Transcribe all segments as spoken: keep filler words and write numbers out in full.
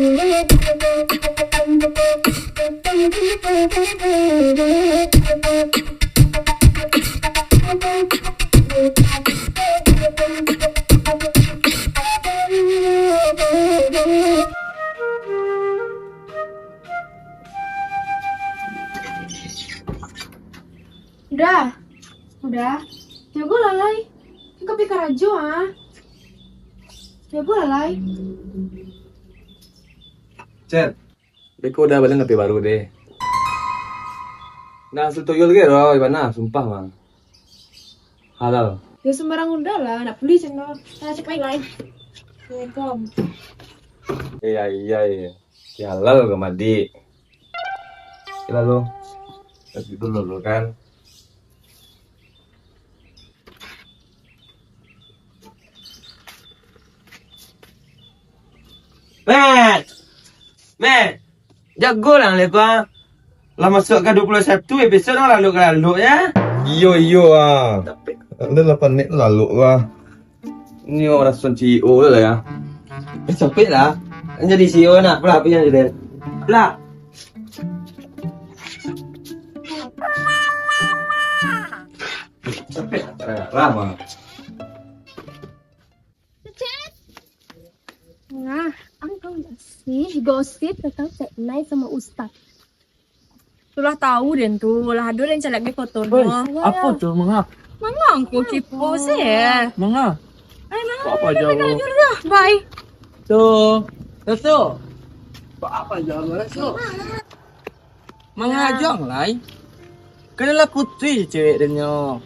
Udah, udah. Jago lah, Lai. Kan ka pai karajo, ah. Jago lah, Lai. Cel, beko udah bali H P baru deh. Nah, hasil tuyul ge doh, Ibana, sumpah, Bang. Halal. Ya, sembarang udah lah, nak puli cendo. Nah, cek lain-lain. Assalamualaikum. Iya, iya, iya. Ya, halal ke, Madik? Lalu, tapi dulu, dulu kan. Mat! Mat! Jago lah, Lepa. Lah masuak ka dua puluh satu episode, lah lalok-lalok, ya? Iyo, iyo, ah. Tapi ado lah panek lalok, ah. Ni orang son C E O lah, ya. Eh, capek lah. Jadi C E O nak, pula apa yang jadi? Lah. Capek lah, lama. Chat. Nah, ang tahu nggak sih gosip tentang Cek Nai sama Ustaz? Tu lah tahu den tu, lah ado den caliak di foto Oi, nyo. Apo tu, manga? Manga angku kipo sih? Manga? Ai, manga. Apa jauh? Bye. Tu. Tu, tu. Apa jauh, Rasul? Manga jang lai. Kan lah putuih cewek den nyo.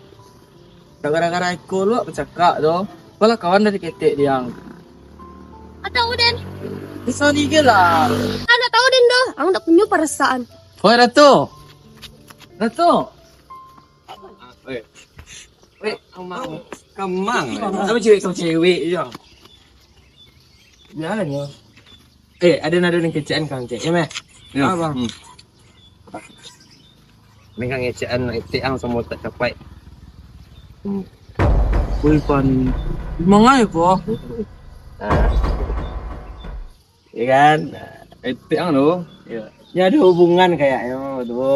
Gara-gara iko luak bacakak tu. Apalah kawan dari ketek diang. Atau den? Bisa ni ge lah. Ang ndak tahu den doh. Ang ndak punyo parasaan. Oi, Ratu. Ratu. Oi. Oi, kamang. Kamang. Sama cewek, sama cewek je. Jangan lah. Eh, ado nado nan kecek an kau, Cek. Ya, meh? Ya. Abang. Hmm. Dengan ngecek an, ngecek ang samo tak capai. Hmm. Ui, pan. Mangai ko? Ah. Ya kan? Etek ang tu. Ya. Dia ada hubungan kayaknya tu.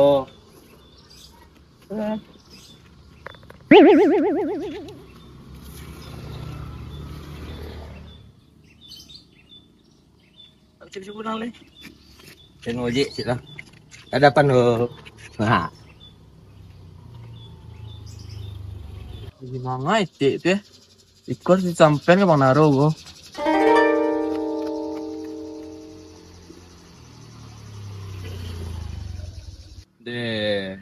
Tengok ojek cik lah. Ada apa tu? Ha. Di mana etik tu, eh? Iko harus disampean ka Bang Naro ko. Deh.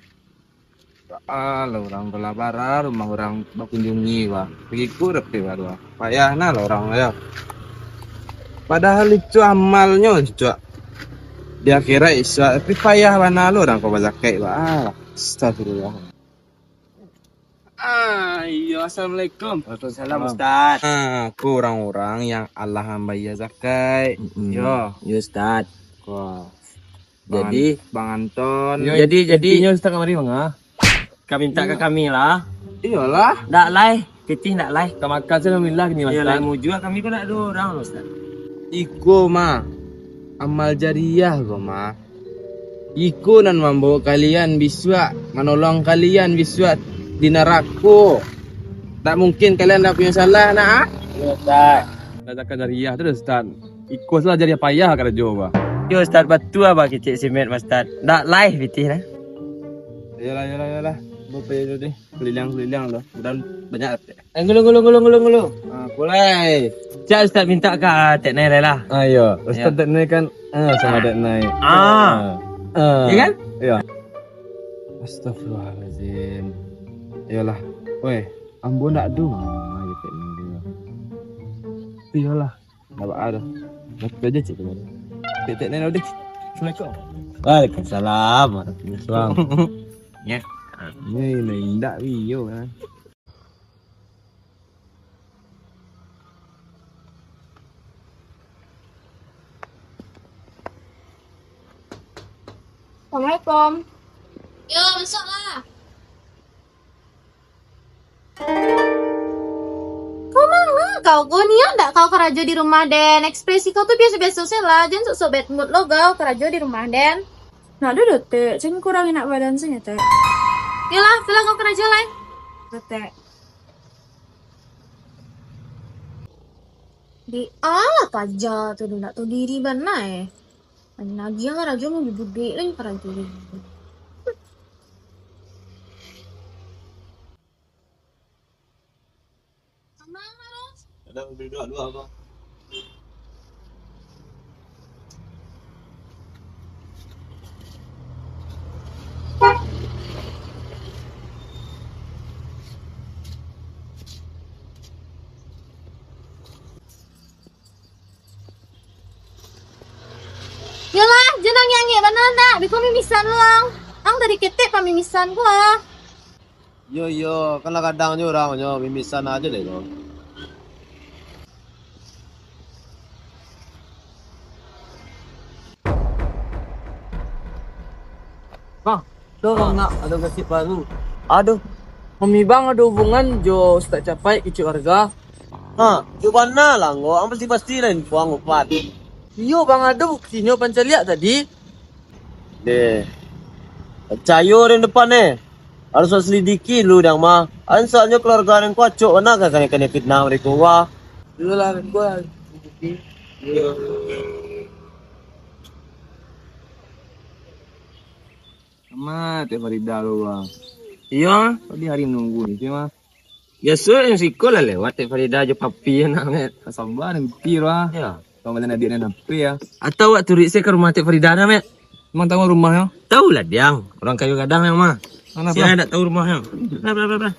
Ah, lah urang tu lah bara rumah urang bakunjungi, bah. Bagiku rapi baru, ah. Payah nah lah urang, yo. Padahal itu amalnyo, cuak. Di akhirat isuak, tapi payah bana lo urang ko bazakat, bah. Ah, astagfirullah. Ah, iyo, assalamualaikum. Waalaikumsalam, Ustaz. Ah, ko urang-urang yang alah mambayia zakat. Mm-mm. Yo. Yo, Ustaz. Ko. Jadi, Bang An-, Bang Anton. Yo, jadi, jadi intinyo Ustaz kamari manga? Ka minta ka kami lah. Iyolah. Ndak lai, pitih ndak lai. Ka makan se alhamdulillah kini, Ustaz. Iyolah, mujua kami ko ndak ado urang, Ustaz. Iko mah, amal jariah ko mah. Iko nan mambawa kalian bisuak, manolong kalian bisuak di narako. Ndak mungkin kalian ndak punyo salah, nak, ah? Iyo, Ustaz. Zakat jariah tu, Ustaz. Iko salah jariah payah karajo, bah. Yo, Ustaz, batua, bah, kecek simet, Ustaz. Ndak lai pitih, nah. Iyolah, iyolah, iyolah. Bapak, iyo deh. Kuliliang-kuliliang tu. Mudahan banyak dapek. Eh, ngulu, ngulu, ngulu, ngulu, ngulu. Ah, pulai. Cak Ustaz minta ka Tek Nai lai lah. Ah, iyo. Ustaz Tek Nai kan, ah, samo Tek Nai. Ah. Ah. Iyo kan? Iyo. Astagfirullahalazim. Iyolah. Weh, ambo ndak ado mah, Tek Nai tu. Iyolah. Ndak baa doh. Batua aja cek tu. Tek Nai deh. Assalamualaikum. Waalaikumsalam warahmatullahi wabarakatuh. Ya. Ni, ni indak, iyo kan. Assalamualaikum. Yo, masuklah. Kau manga Kau ko nian dak kau karajo di rumah den? Ekspresi kau tu biaso-biaso se lah, jan sok-sok bad mood lo kau karajo di rumah den. Nak do doh, Tek, cen kurang enak badan se nyo, Tek. Yolah, pulang kau karajo lai. Doh, Tek. Di alah kaja tu, ndak tahu diri bana eh. Lagi karajo, mau budek lagi karajo. Kadang duduak dua apa? Yolah, jan angek-angek bana ndak, beko mimisan lo ang. Ang dari ketek pamimisan ko ah. Iyo, iyo, kan lah kadang jo urang nyo mimisan ajo deh tu. Bang, tu bang nak ado gosip baru. Aduh, mami bang ado hubungan jo Ustaz Capai kicik warga. Ha, jo bana lah anggo, ang pasti-pasti lah info ang upat. Iyo bang, ado buktinyo pancaliak tadi. Deh, pacayo den depan eh. Harus selidiki dulu dang mah. An soalnyo keluarga den ko acok bana ka kanai-kanai fitnah mereka wah. Iyolah, den ko lah. Iyo. Amat, Tek Farida lo, Bang. Iyo, tadi hari nunggu ni, mah. Biaso yang siko lah lewat, Tek Farida jo Papi nak, Mat. Sabar, nanti lah. Iyo. Kau malah adiak nan apa ya? Atau awak turuik se ka rumah Tek Farida nah, Mat. Emang tahu rumahnyo? Tahu lah, Diang. Urang kayo gadang yang mah. Mana, Sia Bang? Dak tahu rumahnyo. Blah, blah, blah, blah.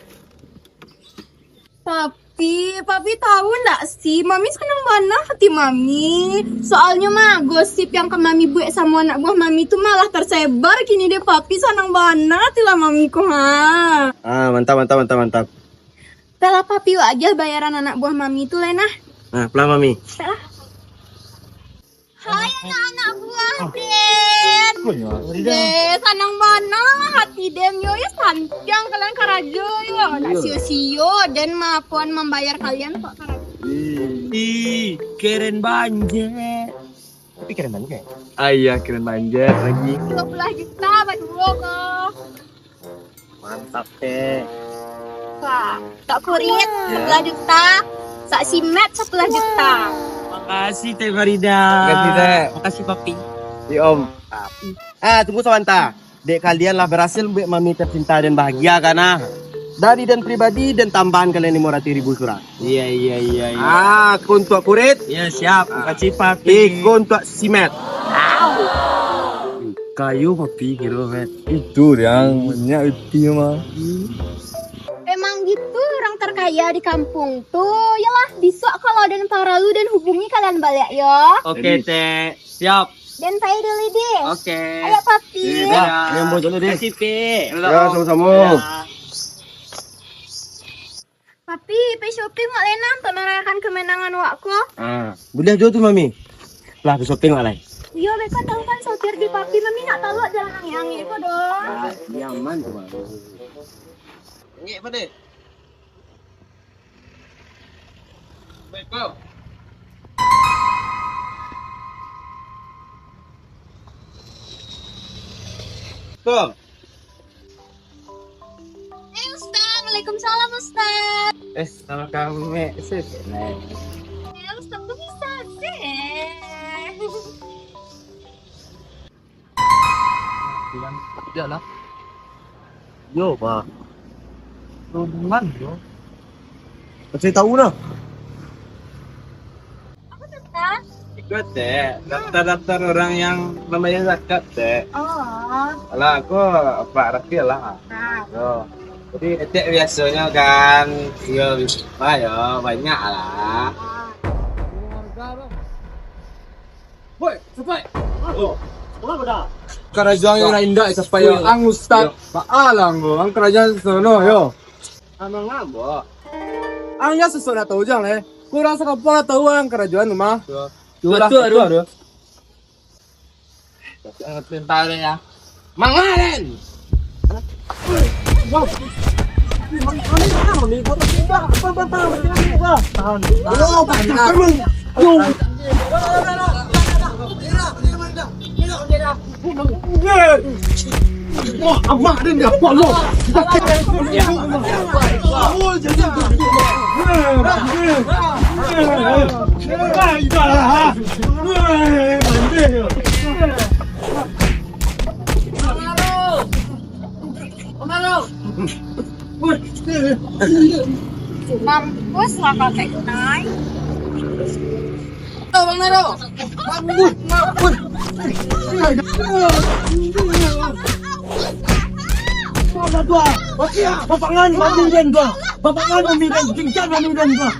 Papi, Papi tahu ndak sih, Mami sanang bana hati Mami. Soalnyo mah, gosip yang ka Mami buek samo anak buah Mami tu malah tersebar kini deh, Papi sanang bana hati lah Mami ko, ha. Ah, mantap, mantap, mantap, mantap. Pek lah, Papi, wak agiah bayaran anak buah Mami tu lai nah. Nah, pelah, Mami. Pek lah. Hai anak-anak buah den. Deh, sanang bana hati den yo, yo santiang kalian karajo yo. Dak sio-sio den mah pun mambayar kalian kok karajo. Ih, keren banget. Tapi keren banget ya? Ah iya, keren banget lagi. Dua puluh juta baduo ko. Mantap, Tek. Wah, Kak Kurit, sapuluah juta. Kak Simet, sapuluah juta. Makasih, Tek Farida. Makasih, Tek. Makasih, Papi. Yo, Om. Papi. Ah, tunggu sabanta. Dek kalian lah berhasil buek Mami tercinta dan bahagia, kan, ah? Dari den pribadi, den tambahan kalian limo ratuih ribu surang. Iya, iya, iya, iya. Ah, iko untuak Kurit. Iya, siap. Ah. Makasih, Papi. Iko untuak Simet. Kayo Papi kiro, Met. Itu yang banyak Papi mah. Emang gitu orang terkaya di kampung tu. Yalah, besok kalau den paralu den hubungi kalian balik yo. Oke, Tek. Siap. Den pai dulu deh. Oke. Ayo, Papi. Iya. Yang buat dulu deh. Makasih, Pi. Ya, sama-sama. Ya. Papi, pai shopping wak lai nah, untuak marayakan kemenangan wak ko. Ah, buliah juo tu, Mami. Lah, pai shopping wak lai. Iyo, beko tahu kan sopir di Papi, Mami nak taluak jalan angek-angek ko doh. Ah, nyaman tu, Mami. Angek apa deh? Beko. Ko. Eh, Ustaz. Waalaikumsalam, Ustaz. Eh, sama kamu, Mek. Sip, Mek. Ya, Ustaz tu bisa sih. Bilang, tidak lah. Yo, Pak. Rombongan, yo. Kasih tahu lah. Apa tu, Ustaz? Ikut, Tek. Daftar-daftar orang yang membayar zakat, Tek. Oh. Alah, aku Pak Rakil lah. Ah. Yo. Jadi, Tek biasanya kan, yo, bisa, yo, banyak lah. Ah. Woi, Sapai. Oh, kenapa dah? Karajo ang yo lah indak, Sapai yo. Ang Ustaz. Yo. Baa lah anggo, ang karajo ang sono, yo. Amang ambo. Ang yo sosok nak tahu jang leh. Kurang sakampung lah tahu ang karajo ang rumah. Yo. Yo lah, betul, betul, aduh. Pintar ya. Mangaran. Mampus lah kakek Kunai. Tuh, Bang Naro. Mampus, mampus. Bapak ngan mami dan dua. Bapak ngan mami dan, cincang mami dan dua.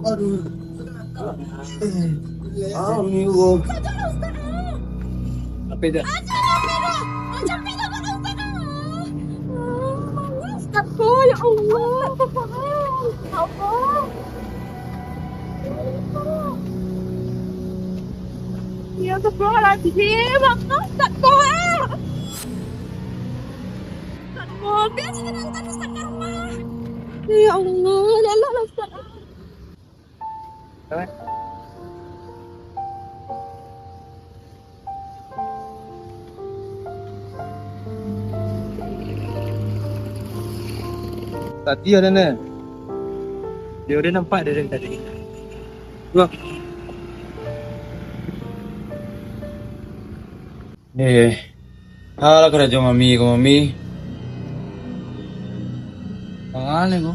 Aduh. Amin. Apa itu? Astagfirullah, ya Allah. Ya Allah. Ya Allah. Ya Allah. Ya Allah. Mobil sudah nonton Ustaz Karma. Ya Allah, ya Allah, Ustaz. Tadi ada ni. Dia udah nampak dari tadi. Wah. Eh, alah karajo mami ko, mami. Mangana ko?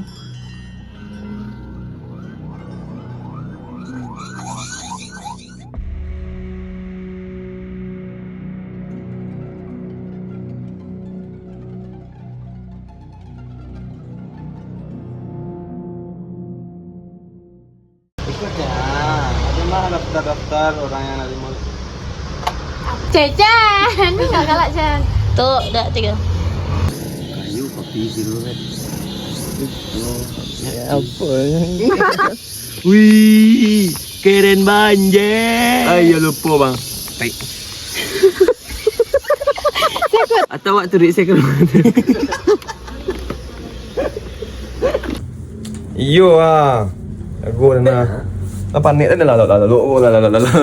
Ikut ya, ada mah daftar-daftar orang yang nak lima. Chan, ini nggak galak, Chan. Tuh, dah tiga. Kayu, kopi, sirup, kan? Ya ampun. Wih, keren banjir. Ayo, lupa, Bang. Baik. Atau waktu duit saya keluar. Iyo ah. Lagu dah nah. Lah panik dah lah, lah, lah, lah, lah, lah, lah, lah.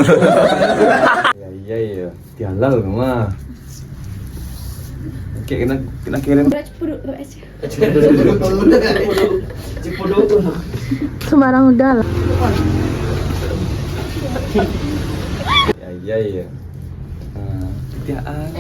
Ya, ya, ya. Tialal kau mah. Oke, kena, kena kirim. Berat perut, berat aja. Sembarang udah lah. Ya, ya, ya. Ah, tiak ah.